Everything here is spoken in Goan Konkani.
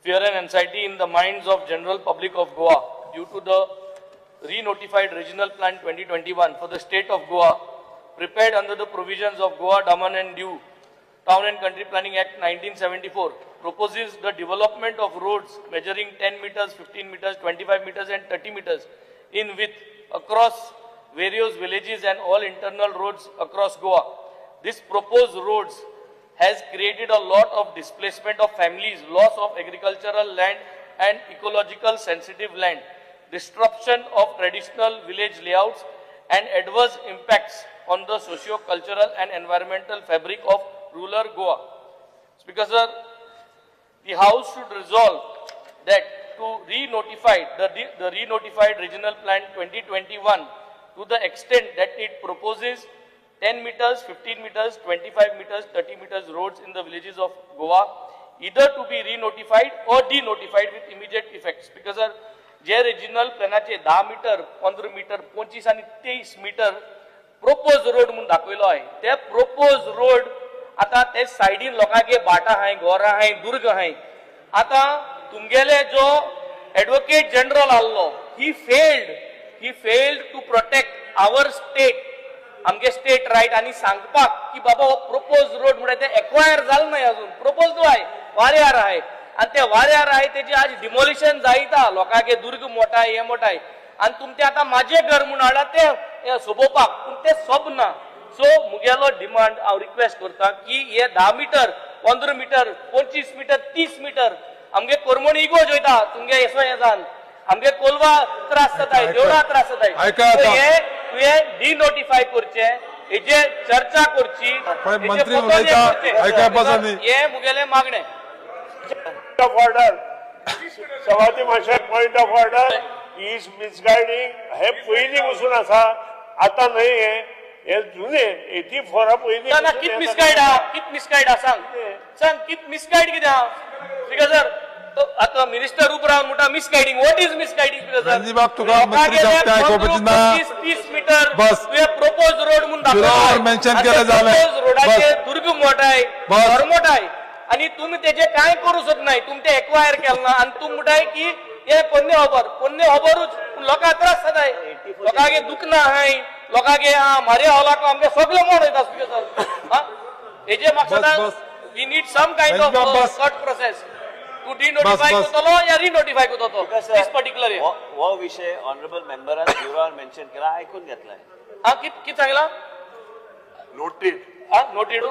Fear and anxiety in the minds of general public of Goa due to the re-notified Regional Plan 2021 for the state of Goa, prepared under the provisions of Goa, Daman and Diu Town and Country Planning Act 1974, proposes the development of roads measuring 10 meters, 15 meters, 25 meters and 30 meters in width across various villages and all internal roads across Goa. This proposed roads has created a lot of displacement of families, loss of agricultural land and ecological sensitive land, disruption of traditional village layouts and adverse impacts on the socio-cultural and environmental fabric of rural Goa. Speaker sir, the House should resolve that to re-notify the re-notified Regional Plan 2021 to the extent that it proposes 10 meters, 15 meters, 25 meters, 30 meters roads in the villages of Goa, either to be re-notified or denotified with immediate effects. Because sir, J regional प्लॅनाचे 10 metre, 15 metre, 25 आनी 23 मीटर प्रोपोज रोड म्हणून दाखयलो आहे, ते प्रोपोज रोड आता ते सायडीन लोकांगे भाटां आहाय, घरां आहाय, दुर्ग आहाय. आतां तुमगेले जो एडवोकेट जनरल आहलो, he failed to protect our state, आमगे स्टेट रायट आनी सांगपाक की बाबा हो प्रोपोज रोड म्हळ्यार ते एक्वायर जाल न्हय अजून, प्रोपोज आहाय, वाऱ्यार आहाय आनी ते वाऱ्यार आहाय, तेजी आज डिमोलिशन जायता, लोकांगे दुर्ग मोठाय, हे मोठाय आनी तुमचे आतां म्हाजें घर म्हूण हाडला ते सोबोवपाक, पूण ते सोब ना. सो मुगेलो डिमांड हांव रिक्वेस्ट करता की हे 10 metre, 15 metre, 25 metre, 30 metre आमगे कोरमोणी इगोज वयता तुमगे येसो हें जावन, आमगे कोलवा त्रास जाताय, देवळा त्रास जाताय. आयका आतां. हे तुवें डिनोटिफाय करचें, हेजे चर्चा करची. पळय, मंत्री उलयता, आयकपाचो न्ही. हे मुगेलें मागणें. ऑफ ऑर्डर, सभापती मातशें, point of order is misguiding. हे पयलीं पसून आसा, आतां न्हय. हे हे जुने 84 पयलीं ना ना. पसून कित हे मिसगायड आहा? कित मिसगायड आहा? सांग, सांग, कित मिसगायड कितें आहा? Speaker sir, आतां मिनिस्टर उबो रावन म्हणटा misguiding. What is misguiding, speaker sir? रंजीबाब, तुका मंत्री जाप ते आयकुपाची ना. 30 मीटर बस. तुवें प्रोपोज रोड म्हणून झिरोवर mention केलें जालें. रोडाचे बस. दुर्ग मोठाय, बस. घर मोठाय आनी तुमी तेजे कांय करूं शकनाय. तुमी ते एक्वायर केलें ना आनी तूं म्हणटाय की हे पोन्ने खबर, पोन्ने खबरूच, पूण लोकांक त्रास जाताय, लोकांगे दुखना आहाय, लोकांगे मारिया हॉलाक आमगे सगळे मोड वयता. स्पीकर सर, हेजे मकसदान बस. We need some kind of bus, bus. Short process to denotify बस. करतलो या रिनोटिफाय करतलो this particular. हो हो विषय ऑनरेबल मेंबरान झिरोवर मेन्शन केला, आयकून घेतलाय. हा, कित कित सांगला? नोटेड. हा, नोटेड.